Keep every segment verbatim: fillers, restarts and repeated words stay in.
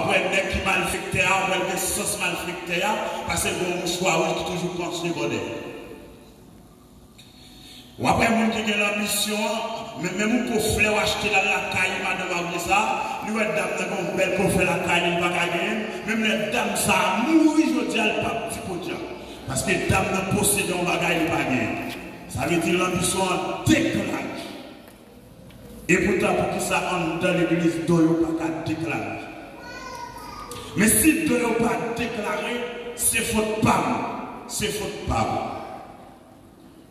W ap wè nèg ki malfektè a, w ap wè l gen sans malfektè a, paske l gen yon mouchwa wouj ki toujou panche bò dèyè. W ap wè moun ki gen lanbisyon an, men, menm yon po flè w achte l al lakay madanm ap vle sa, li wè dam nan gen yon bèl po flè lakay li, li pa ka genyen l, menm lè dam sa a mouri jodi a, li p ap di podyab. Paske dam nan posede yon bagay li pa genyen. Sa vle di lanbisyon an deklare. Epoutan, poukisa anndan legliz don yo pa ka deklare? Men si don yo pa deklare, se fot pa m, se fot pa w.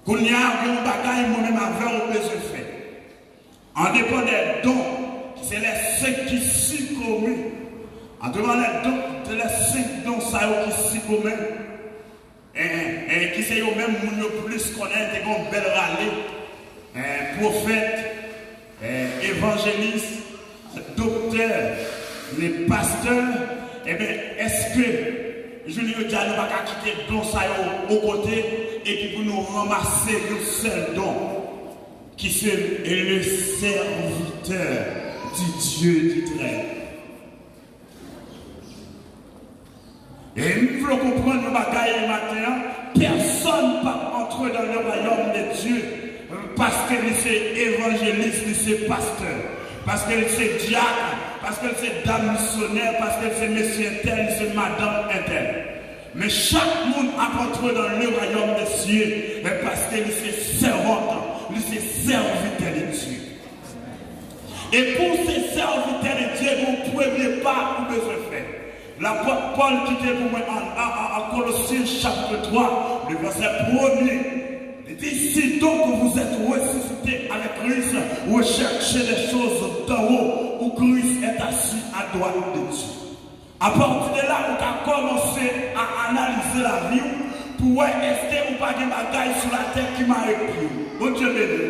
Kounye a, gen yon bagay mwen menm avè w bezwen fè. An depan dè don, se lè senk ki si komen. An depan dè don, se lè senk don sa yo ki si komen. En, en, ki se yo menm moun yo plis konnen, te gen yon bèl rale. En, pwofèt, en, evanjelis, doktè, men pastè, enben, èske jounen jodi a nou pa ka kite don sa yo yon kote epi pou nou ranmase yon sèl don ki se le serviteur du Dieu du très haut? E m vle w konprann yon bagay maten an, pèsonn p ap antre dans le royaume de Dieu paske li se evanjelis, li se pastè, paske li se dyak, paske li se dam misyonè, paske li se mesye entèl, li se madanm entèl. Men chak moun ap antre dans le royaume de Dieu, men paske li se sèvant, li se sèvitè de Dye. E pou w se sèvitè de Dye, gen yon premye pa ou bezwen fè. Lapòt Pòl kite pou mwen an, an, an, an Kolosyen chapit twa, le vèsè premye. Li di, si donc vous êtes ressuscités avec Christ, recherchez les choses d'en haut, où Christ est assis à droite de Dieu. Apati de la, ou ka kòmanse a analize lavi w pou wè èske ou pa gen bagay sou latè ki mare pye w. Bondye beni w.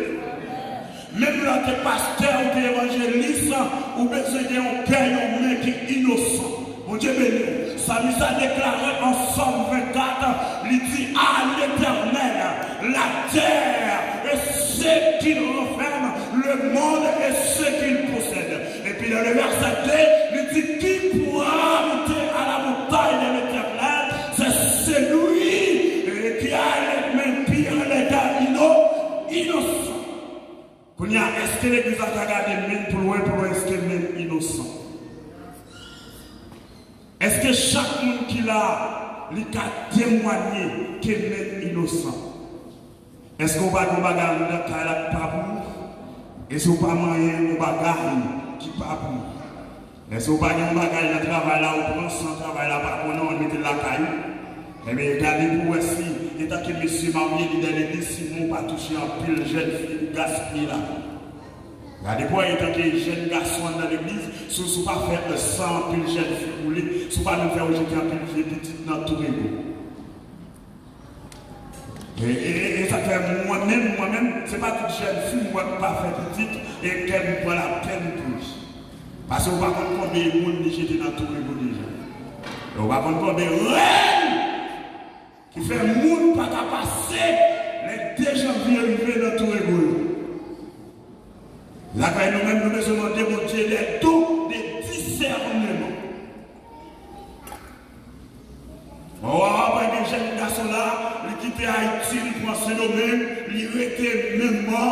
Menm lè w te pastè, ou te evanjelis, ou bezwen gen yon kè, yon men ki inosan. Bondye beni w. Salmis la deklare an Sòm vennkat, li di, à l'Éternel, la terre et ce qu'il renferme, le monde et ce qu'il possède. Epi nan le vèsè de, li di, qui pourra monter à la montagne de l'Éternel? C'est celui, euh, qui a les mains pures, les cœurs inno-, innocents. Kounye a, èske legliz la ka gade men l pou l wè, pou l wè èske men l inosan? Èske chak moun ki la, li ka temwanye ke men l inosan? Èske w pa gen yon bagay anndan kay la ki pa pou ou? Èske w pa manyen yon bagay ki pa pou ou? Èske w pa gen yon bagay nan travay la ou pran san travay la pa konnen, ou mete l lakay ou? Ebyen, gade pou w wè si, etanke mesye marye, lidè legliz, si men w pa touche anpil jèn fi, ou gaspiye lavi. Gade pou w wè, etanke jèn gason anndan legliz, si w, si w pa fè san anpil jèn fi boule, si w pa menm fè rejete anpil vye pitit nan tou rego. E, e, e, e sa k fè mwen menm, mwen menm, se pa tout jèn fi m wè k pa fè pitit, e kè m pran lapèn pou li. Paske ou pa konn konbyen moun li jete nan tou rego deja. E ou pa konn konbyen rèn ki fè moun pa ka pase lè de janvye rive nan tou rego yo. Sa k fè nou menm, nou bezwen mande Bondye des dons de discernement. Bon, w ap wè gen jèn gason la, li kite Ayiti, li pran Sendomeng, li rete menm jan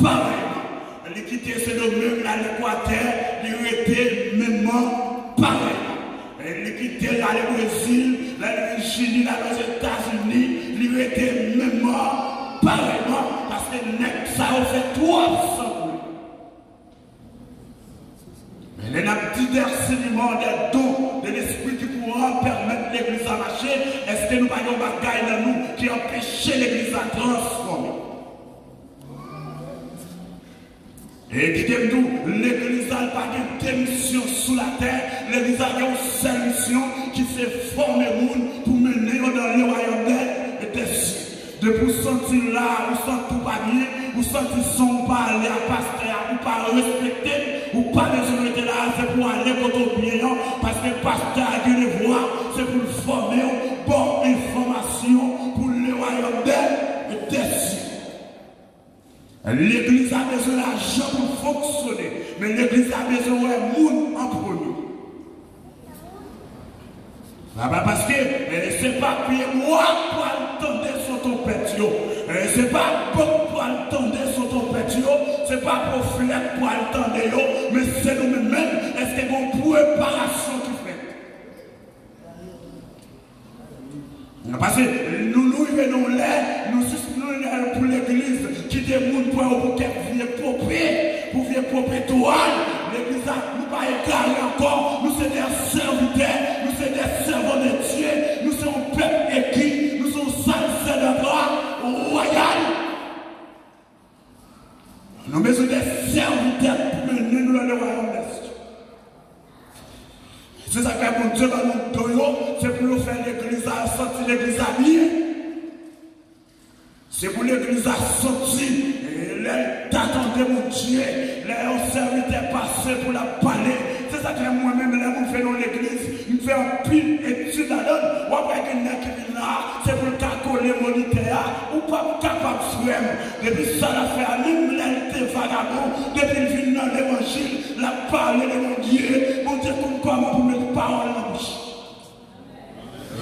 parèyman. Li kite Sendomeng, l al Ekwatè, li rete menm jan parèyman. E li kite l ale Brezil, l al Vijini, l al Ozetazini, li rete menm jan parèyman, paske nèg sa yo fè twòp san pou li. Men lè n ap di discernement des dons de l'esprit ki pou pèmèt legliz la mache, èske nou pa gen yon bagay nan nou ki anpeche legliz la transfòme? E kite m di w, legliz la pa gen de misyon sou latè, legliz la gen yon sèl misyon ki se fòme moun pou mennen yo dans le royaume des, des cieux. Depi w santi la, ou santi w pa byen, ou santi san w pa ale ak pastè a, ou pa respekte l, ou pa bezwen rete la, se pou w ale kote w byen an, paske pastè a gen devwa, se pou l fòme w, ba w enfòmasyon pou le royaume des, des cieux. Legliz la bezwen lajan pou l fonksyone, men legliz la bezwen wè moun an premye. Apa paske, eh, se pa pye bwa k pral tande son twonpèt yo. Eh, se pa bòk k pral tande son twonpèt yo. Se pa pwofèt k pral tande yo. Men se nou menm menm. Èske gen yon preparasyon ki fèt? Paske nou, nou rive nan yon lè, nou jis nan yon lè pou legliz kite moun pran yo pou kèk vye pope, pou vye pope twal. Legliz la, nou pa egare ankò, nou se de sèvitè, nou se de sèvan de Dye, nou se yon pèp eki, nou se yon sasèdòt wayal. Nou bezwen de sèvitè pou mennen nou nan le wayòm dèsye. Se sa k fè Bondye ban nou don yo, se pou yo fè legliz la, santi legliz la byen. Se pou legliz la santi, e, lè l ta tande Bondye, lè yon sèvitè pase pou l ap pale. Se sa k fè mwen menm, lè mwen fè nan legliz, m fè anpil etid ladan l. W ap wè gen nèg ki vin la, se pou l ka kole monitè a. Ou p ap kapab, frè m. Depi sa l ap fè a, menm lè l te vagabon, depi l vin nan levanjil, l ap pale de Bondye. Bondye konn kòman pou met pawòl nan bouch.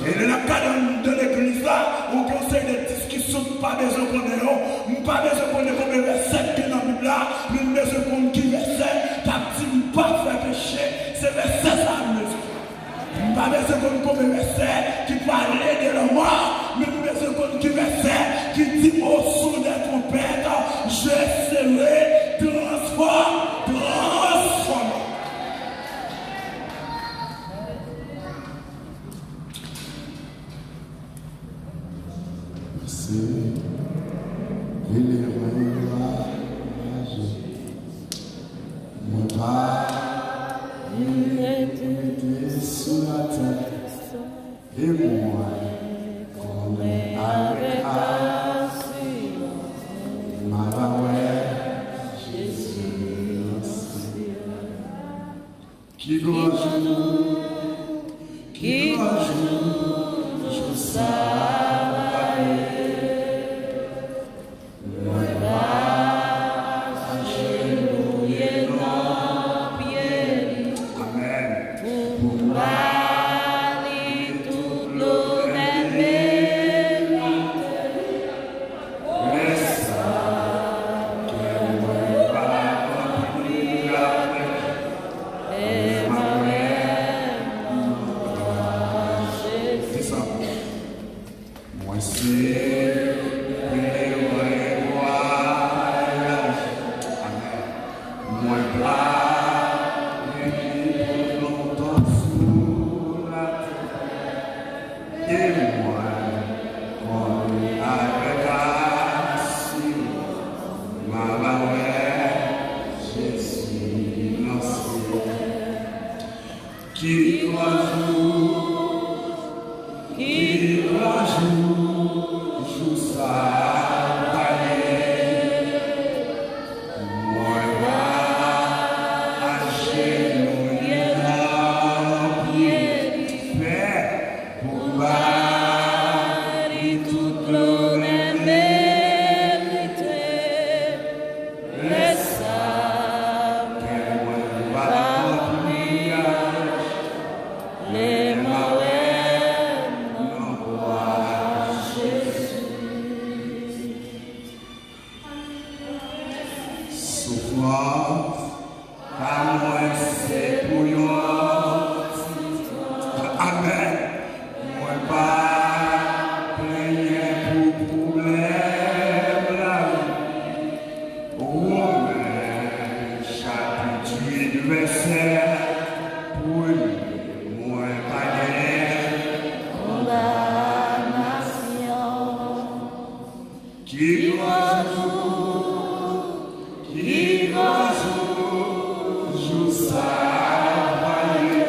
E lè n ap gade anndan legliz la, ou gen yon seri de diskisyon nou pa bezwen konnen yo. M pa bezwen konnen konbyen vèsè ki gen nan Bib la, men m bezwen konn ki vèsè k ap di m pa fè peche. Se vèsè sa a m bezwen. M pa bezwen konn konbyen vèsè ki pale de lanmò, men m bezwen konn ki vèsè ki di, au son des trompettes, je serai transformé, transformé. Se vin leve yo a raje. Mwen pa vin rete sou latè. E mwen konnen avèk asirans m a va wè Jezi nan syèl. Ki gran jou, ki gran jou, jou sa a va ye. Mwen va ajenouye nan pye li. Amèn. Pou m ba li tout lonè merite. Lè sa, kè mwen va ranpli avèk lè m a wè nan glwa Jezi. Mwen se pèlen vwayaj. Amèn. Mwen pa viv pou lontan sou latè. E mwen konnen avèk asirans m a va wè Jezi nan syèl. Ki gran jou, ki gran jou, jou sa a va ye. Mwen va ajenouye nan pye li, Pè, pou ba li tout lonè merite. Lè sa, kè mwen va ranpli avèk lè m a wè nan glwa Jezi. Soufrans pa mwen se pou yon ti tan. Amèn. Mwen pa plenyen pou pwoblèm lavi. Women chapit uit vèsè premye, mwen pa gen kondanasyon. Ki gran jou, ki gran jou, jou sa a va ye.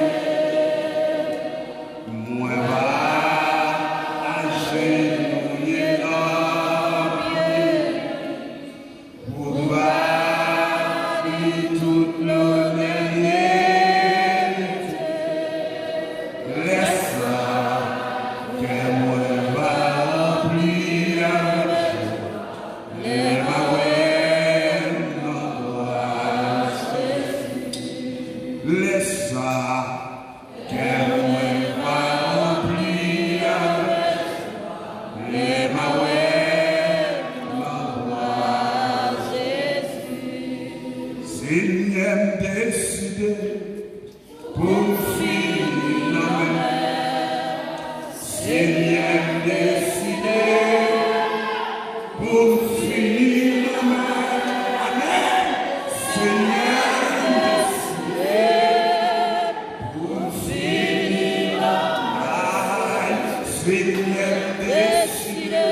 Senyè deside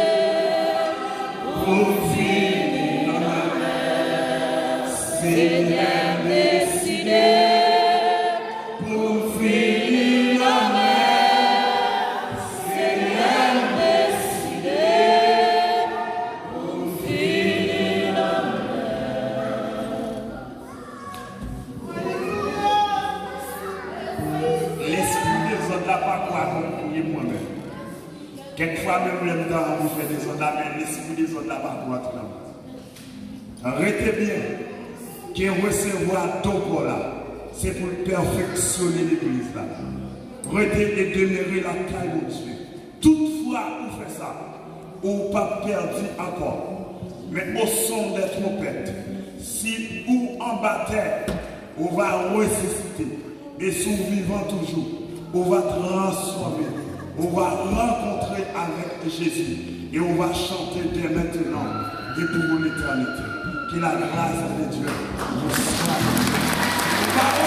pou fini nan lanmè. Senyè deside pou fini nan lanmè. Senyè deside pou fini nan lanmè. Lespri dezòd la pa dwe kontwole mwen menm. Kèk fwa menm lè m ta anvi fè dezòd la, men lespri dezòd la pa dwe antre nan mwen. Rete byen, ke resevwa don pa w la, se pou l pèfeksyone legliz la. Rete e demere lakay Bondye. Tout fwa ou fè sa, ou p ap pèdi ankò. Men au son des trompettes, si ou anba tè, ou va resisite. E si w vivan toujou, ou va transfòme, ou va rankontre avèk Jezi, e ou va chante dè mentenan e pou letènite. Ke la gras de Dye vous soit.